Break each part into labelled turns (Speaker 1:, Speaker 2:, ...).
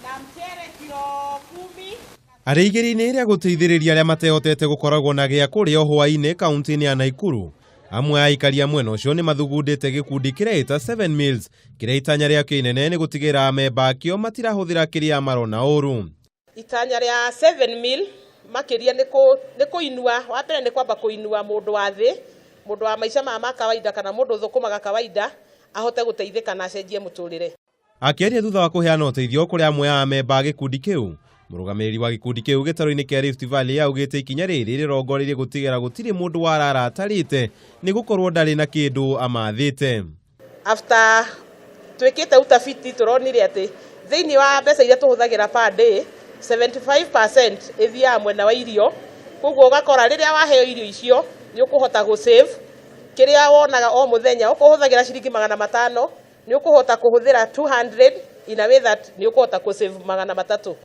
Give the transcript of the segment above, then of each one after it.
Speaker 1: Na mchere kilo 10.
Speaker 2: Arĩ igeria-inĩ rĩa gũteithĩrĩria arĩa matehotete gũkoragwo na gĩa kũrĩa o hwaĩ-inĩ kaunti-inĩ ya Naikuru, amwe a aikari a mwena ũcio nĩ mathugundĩte gĩkundi kĩreĩta 7 Meals, kĩrĩa itanya rĩakĩo inene nĩ gũtigĩrĩra amemba akĩo matirahũthĩra kĩrĩa marona ũru.
Speaker 1: Itanya rĩa 7 Meal makĩria nĩ kũinua, wa mbere nĩ kwamba kũinua mũndũ wa thĩ, mũndũ wa maica maya ma kawaida kana mũndũ ũthũkũmaga kawaida ahote gũteithĩka na acenjie mũtũrĩre.
Speaker 2: Akĩaria thutha wa kũheana ũteithio kũrĩ amwe a amemba a gĩkundi kĩu, mũrũgamĩrĩri wa gĩkundi kĩu gĩtarũ-inĩ kĩa Rift Valley augĩte ikinya rĩrĩ rĩrongoreirie gũtigĩrĩra gũtirĩ mũndũ warara atarĩte nĩ gũkorwo ndarĩ na kĩndũ amathĩte.
Speaker 1: After twĩkĩte utafiti, tũronire atĩ thĩinĩ wa mbeca iria tũhũthagĩra per day, 75% ĩthiaga mwena wa irio. Koguo ũgakora rĩrĩa waheo irio icio, nĩ ũkũhota gũ save kĩrĩa wonaga o mũthenya. Okorwo ũhũthagĩra ciringi 500, nĩ ũkũhota kũhũthĩra 200, in a way that nĩ ũkũhota kũ save 300.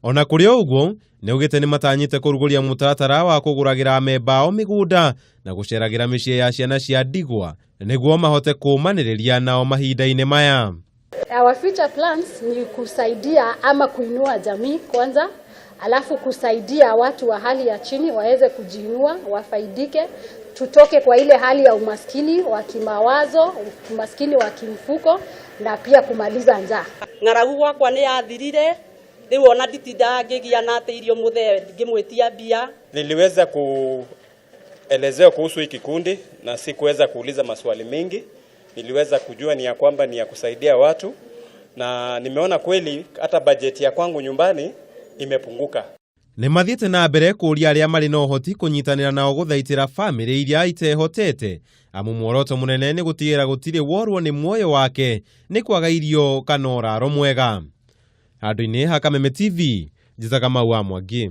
Speaker 2: Ona kũrĩ o ũguo, nĩ augĩte nĩ matanyĩte kũrugũria mũtaratara wa kũgũragĩra amemba ao mĩgũnda na gũceragĩra mĩciĩ ya ciana cia ndigwa nĩguo mahote kũũmanĩrĩria nao mahinda-inĩ maya.
Speaker 3: Our future plans ni kusaidia ama kuinua jamii kwanza, alafu kusaidia watu wa hali ya chini waweze kujiinua, wafaidike, tutoke kwa ile hali ya umaskini wa kimawazo, umaskini wa kimfuko na pia kumaliza njaa.
Speaker 4: Ng'aragu gwakwa nĩ yathirire, rĩu ona nditindaga ngĩgiana atĩ irio mũthee ngĩmwĩtia mbia.
Speaker 5: Niliweza kuelezewa kuhusu hii kikundi na sikuweza kuuliza maswali mengi. Niliweza kujua ni ya kwamba ni ya kusaidia watu, na nimeona kweli hata bajeti ya kwangu nyumbani imepunguka.
Speaker 2: Nĩ mathiĩte na mbere kũũria arĩa marĩ na ũhoti kũnyitanĩra nao gũthaitĩra bamĩrĩ iria itehotete, amu muoroto mũnene nĩ gũtigĩrĩra gũtirĩ worwo nĩ muoyo wake nĩ kwaga irio kana ũraro mwega. Handũ-inĩ ha Kameme TV, njĩtaga Mau wa Mwangi.